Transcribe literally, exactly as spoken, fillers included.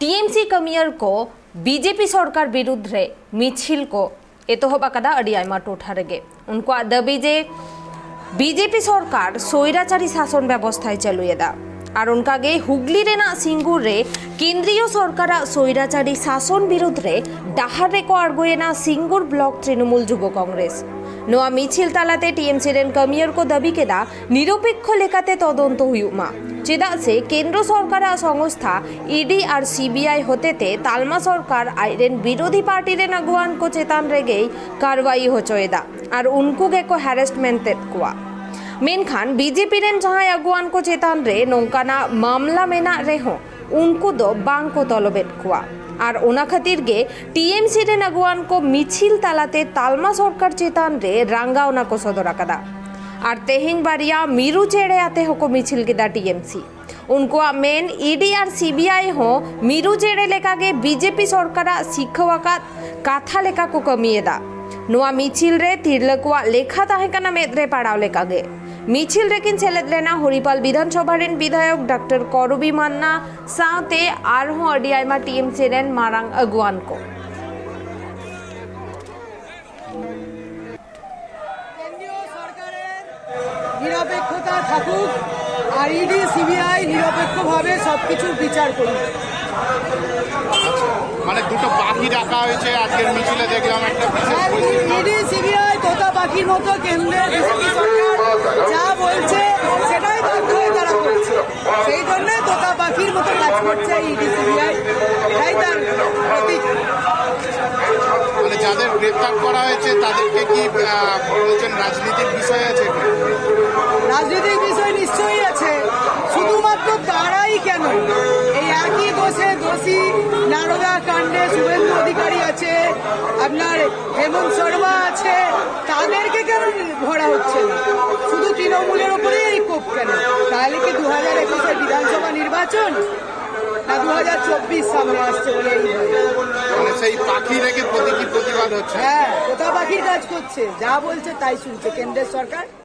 T M ᱥᱤ ᱠᱟᱹᱢᱤᱭᱟᱹ ᱠᱚ B J P ᱥᱚᱨᱠᱟᱨ ᱵᱤᱨᱩᱫᱽ ᱨᱮ ᱢᱤᱪᱷᱤᱞ ᱠᱚ ᱮᱛᱚᱦᱚᱵ ᱟᱠᱟᱫᱟ ᱟᱹᱰᱤ ᱟᱭᱢᱟ ᱴᱚᱴᱷᱟ ᱨᱮᱜᱮ᱾ ᱩᱱᱠᱩᱣᱟᱜ ᱫᱟᱹᱵᱤ ᱡᱮ ᱵᱤ ᱡᱮ ᱯᱤ ᱥᱚᱨᱠᱟᱨ ᱥᱚᱭᱨᱟᱪᱟᱨᱤ ᱥᱟᱥᱚᱱ ᱵᱮᱵᱚᱥᱛᱷᱟᱭ ᱪᱟᱹᱞᱩᱭᱮᱫᱟ᱾ ᱟᱨ ᱚᱱᱠᱟᱜᱮ ᱦᱩᱜᱽᱞᱤ ᱨᱮᱱᱟᱜ ᱥᱤᱝᱜᱩᱨ ᱨᱮ ᱠᱮᱱᱫᱨᱤᱭᱚ ᱥᱚᱨᱠᱟᱨᱟᱜ ᱥᱚᱭᱨᱟᱪᱟᱨᱤ ᱥᱟᱥᱚᱱ ᱵᱤᱨᱩᱫᱽ ᱨᱮ ᱰᱟᱦᱟᱨ ᱨᱮᱠᱚ ᱟᱬᱜᱚᱭᱮᱱᱟ ᱥᱤᱝᱜᱩᱨ ᱵᱞᱚᱠ ᱛᱨᱤᱱᱢᱩᱞ ᱡᱩᱵᱚ ᱠᱚᱝᱜᱨᱮᱥ᱾ ᱱᱚᱣᱟ ᱢᱤᱪᱷᱤᱞ ᱛᱟᱞᱟᱛᱮ ᱴᱤ ᱮᱢ ᱥᱤ ᱨᱮᱱ ᱠᱟᱹᱢᱤᱭᱟᱹ ᱠᱚ ᱫᱟᱹᱵᱤ ᱠᱮᱫᱟ, ᱱᱤᱨᱚᱯᱮᱠᱠᱷᱚ ᱞᱮᱠᱟᱛᱮ ᱛᱚᱫᱚᱱᱛᱚ ᱦᱩᱭᱩᱜ ᱢᱟ, ᱪᱮᱫᱟᱜ ᱥᱮ ᱠᱮᱱᱫᱨᱚ ᱥᱚᱨᱠᱟᱨᱟᱜ ᱥᱚᱝᱥᱛᱷᱟ E D R C B I ᱦᱚᱛᱮᱛᱮ ᱛᱟᱞᱢᱟ ᱥᱚᱨᱠᱟᱨ ᱟᱡᱨᱮᱱ ᱵᱤᱨᱳᱫᱷᱤ ᱯᱟᱨᱴᱤ ᱨᱮᱱ ᱟᱹᱜᱩᱣᱟᱱ ᱠᱚ ᱪᱮᱛᱟᱱ ᱨᱮᱜᱮᱭ ᱠᱟᱨᱣᱟᱭ ᱦᱚᱪᱚᱭᱮᱫᱟ ᱟᱨ ᱩᱱᱠᱩ ᱜᱮᱠᱚ ᱦᱮᱨᱮᱥᱢᱮᱱᱴ ᱮᱫ ᱠᱚᱣᱟ᱾ ᱢᱮᱱᱠᱷᱟᱱ ᱵᱤ ᱡᱮ ᱯᱤ ᱨᱮᱱ ᱡᱟᱦᱟᱸᱭ ᱟᱹᱜᱩᱣᱟᱱ ᱠᱚ ᱪᱮᱛᱟᱱ ᱨᱮ ᱱᱚᱝᱠᱟᱱᱟᱜ ᱢᱟᱢᱞᱟ ᱢᱮᱱᱟᱜ ᱨᱮᱦᱚᱸ, ᱩᱱᱠᱩ ᱫᱚ ᱵᱟᱝ ᱠᱚ ᱛᱚᱞᱚᱵᱮᱫ ᱠᱚᱣᱟ᱾ ᱟᱨ ᱚᱱᱟ ᱠᱷᱟᱹᱛᱤᱨ ᱜᱮ ᱴᱤ ᱮᱢ ᱥᱤ ᱨᱮᱱ ᱟᱹᱜᱩᱣᱟᱱ ᱠᱚ ᱢᱤᱪᱷᱤᱞ ᱛᱟᱞᱟᱛᱮ ᱛᱟᱞᱢᱟ ᱥᱚᱨᱠᱟᱨ ᱪᱮᱛᱟᱱ ᱨᱮ ᱨᱟᱸᱜᱟᱣᱱᱟ ᱠᱚ ᱥᱚᱫᱚᱨ ᱟᱠᱟᱫᱟ᱾ ᱟᱨ ᱛᱮᱦᱮᱧ ᱵᱟᱨᱭᱟ ᱢᱤᱨᱩ ᱪᱮᱬᱮ ᱟᱛᱮ ᱦᱚᱸᱠᱚ ᱢᱤᱪᱷᱤᱞ ᱠᱮᱫᱟ ᱴᱤ ᱮᱢ ᱥᱤ᱾ ᱩᱱᱠᱩᱣᱟᱜ ᱢᱮᱱ, E D R C B I ᱦᱚᱸ ᱢᱤᱨᱩ ᱪᱮᱬᱮ ᱞᱮᱠᱟᱜᱮ ᱵᱤ ᱡᱮ ᱯᱤ ᱥᱚᱨᱠᱟᱨᱟᱜ ᱥᱤᱠᱷᱟᱹᱣ ᱟᱠᱟᱫ ᱠᱟᱛᱷᱟ ᱞᱮᱠᱟ ᱠᱚ ᱠᱟᱹᱢᱤᱭᱮᱫᱟ᱾ ᱱᱚᱣᱟ ᱢᱤᱪᱷᱤᱞ ᱨᱮ ᱛᱤᱨᱞᱟᱹ ᱠᱚᱣᱟᱜ ᱞᱮᱠᱷᱟ ᱛᱟᱦᱮᱸ ᱠᱟᱱᱟ ᱢᱮᱫ ᱨᱮ ᱯᱟᱲᱟᱣ ᱞᱮᱠᱟᱜᱮ᱾ ᱢᱤᱪᱷᱤᱞ ᱨᱮᱠᱤᱱ ᱥᱮᱞᱮᱫ ᱞᱮᱱᱟ ᱦᱚᱨᱤᱯᱟᱞ ᱵᱤᱫᱷᱟᱱ ᱥᱚᱵᱷᱟ ᱨᱮᱱ ᱵᱤᱫᱷᱟᱭᱚᱠ ᱰᱟᱠᱛᱟᱨ ᱠᱚᱨᱚᱵᱤ ᱢᱟᱱᱱᱟ ᱥᱟᱶᱛᱮ ᱟᱨᱦᱚᱸ ᱟᱹᱰᱤ ᱟᱭᱢᱟ ᱴᱤ ᱮᱢ ᱥᱤ ᱨᱮᱱ ᱢᱟᱨᱟᱝ ᱟᱹᱜᱩᱣᱟᱱ ᱠᱚ᱾ কেন্দ্রীয় সরকারের নিরপেক্ষতা থাকুক, আর E D C B I নিরপেক্ষভাবে সবকিছু বিচার করুক। মানে দুটো পাখি রাখা হয়েছে আজকের মিছিলে, দেখলাম একটা বিশেষ বৈশিষ্ট্য। E D C B I তোতা পাখির মতো কেন্দ্রের বি জে পি সরকার যা বলছে সেটাই বাধ্য হয়ে তারা করছে। সেই জন্য তোতা পাখির মতো কাজ করছে E D C B I, এটাই তার প্রতীক। মানে যাদের গ্রেপ্তার করা হয়েছে তাদেরকে কি আহ, বলছেন রাজনীতির বিষয় আছে? রাজনৈতিক বিষয় নিশ্চয়ই আছে। শুধুমাত্র তারাই কেন, এই একই দোষে দোষী নারদা কাণ্ডে শুভেন্দু অধিকারী আছে, আপনার হেমন্ত শর্মা আছে, তাদেরকে কেন ধরা হচ্ছে না? শুধু তৃণমূলের ওপরেই এই ক্ষোভ কেন? তাহলে কি দু হাজার একুশের বিধানসভা নির্বাচন, না দু হাজার চব্বিশ সামনে আসছে বলে এই ভয়? মানে সেই পাখি রেখে প্রতীকী প্রতিবাদ হচ্ছে। হ্যাঁ, তোতা পাখির কাজ করছে, যা বলছে তাই শুনছে কেন্দ্রের সরকার।